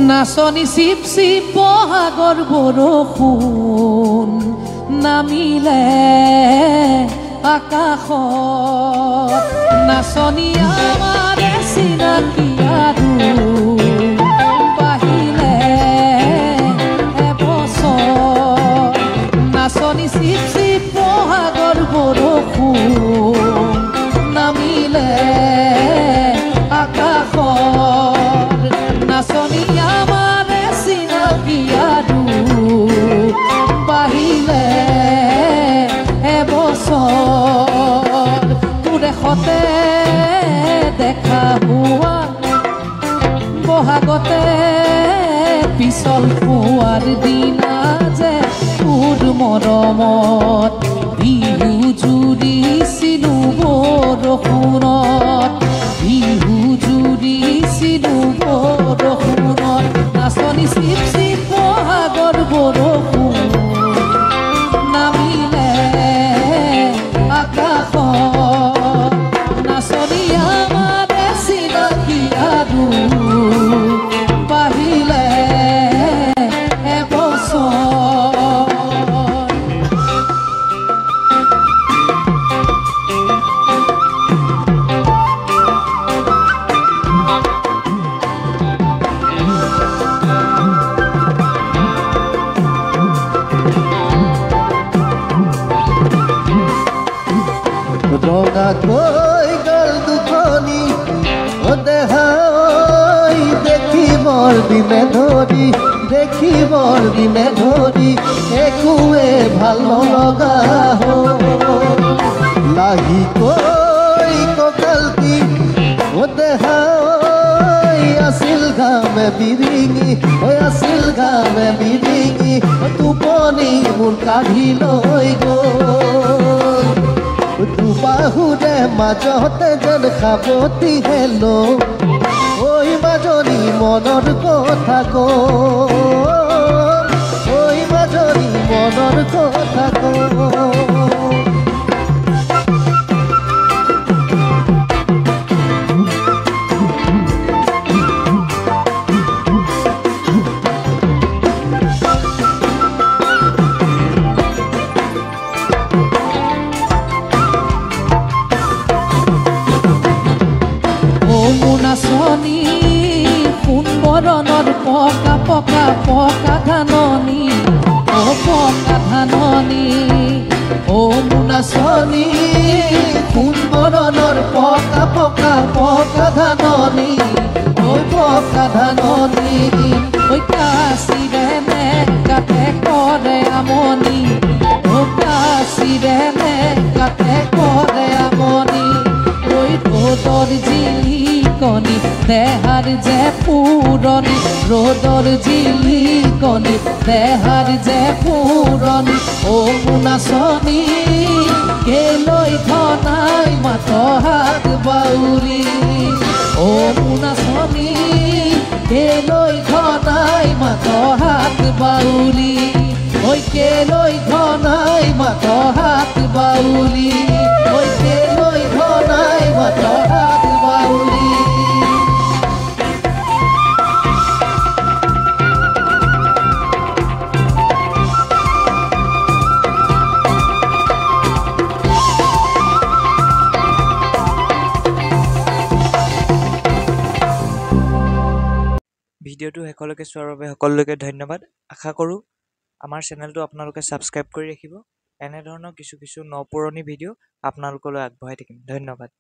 নাচনী চিপ চিপ বহাগৰ বৰষুণ নামিলে আকাশত, নাচনী আমাৰে চিনাকি আৰু বাঢ়িলে এবছৰ। নাচনী চিপ চিপ বহাগৰ বৰষুণ নামিলে আকাশত, নাচনী আমাৰে চিনাকি আৰু বাঢ়িলে এবছৰ। তোৰে সতে দেখা হোৱা বহাগতে পিছল খোৱাৰ দিনা যে তোৰ মৰমত বিহু জুৰিছিলো বৰষুণত, বিহু জুৰিছিলো বৰষুণত। নাচনী চিপ চিপ বহাগৰ বৰষুণ নামিলে আকাশত, নাচনী আমাৰে চিনাকি আৰু বাঢ়িলে এবছৰ। ৰঙাকৈ গল দুখনি দেহাই দেখিবৰ দিনে ধৰি, দেখিবৰ দিনে ধৰি একোৱে ভাল নলগা হ'ল। লাহিকৈ কঁকালটি দেহাই আছিল ঘামে বিৰিঙি, ঐ আছিল ঘামে বিৰিঙি, টোপনি মোৰ কাঢ়ি লৈ গ'ল। দুবাহুৰে মাজতে যেন সাৱটি হেলো, ঐ মাজনী মনৰ কথা ক, ঐ মাজনী মনৰ কথা ক। নাচনী সোণ বৰণৰ পকা পকা পকা ধাননি, অ পকা ধাননি। অ নাচনী সোণ বৰণৰ পকা পকা পকা ধাননি, ঐ পকা ধাননি। ঐ কাচিৰে নে কাটে কৰে আমনি, অ কাচিৰে নে কাটে কৰে আমনি। ঐ ৰ'দৰ জিলিকনি দেহাৰ যে পুৰণি, ৰ'দৰ জিলিকনি দেহাৰ যে পুৰণি। অ নাচনী কেলৈ ধনাই মাত হাত বাউলি, অ নাচনী কেলৈ ধনাই মাত হাত বাউলি, ঐ কেলৈ ধনাই মাত হাত বাউলি, ঐ কেলৈ ধনাই মাত হাত বাউলি। ভিডিঅ'টো শেষলৈকে চোৱাৰ বাবে সকলোকে ধন্যবাদ। আশা কৰোঁ আমাৰ চেনেলটো আপোনালোকে ছাবস্ক্ৰাইব কৰি ৰাখিব। এনেধৰণৰ কিছু কিছু ন পুৰণি ভিডিঅ' আপোনালোকলৈ আগবঢ়াই থাকিম। ধন্যবাদ।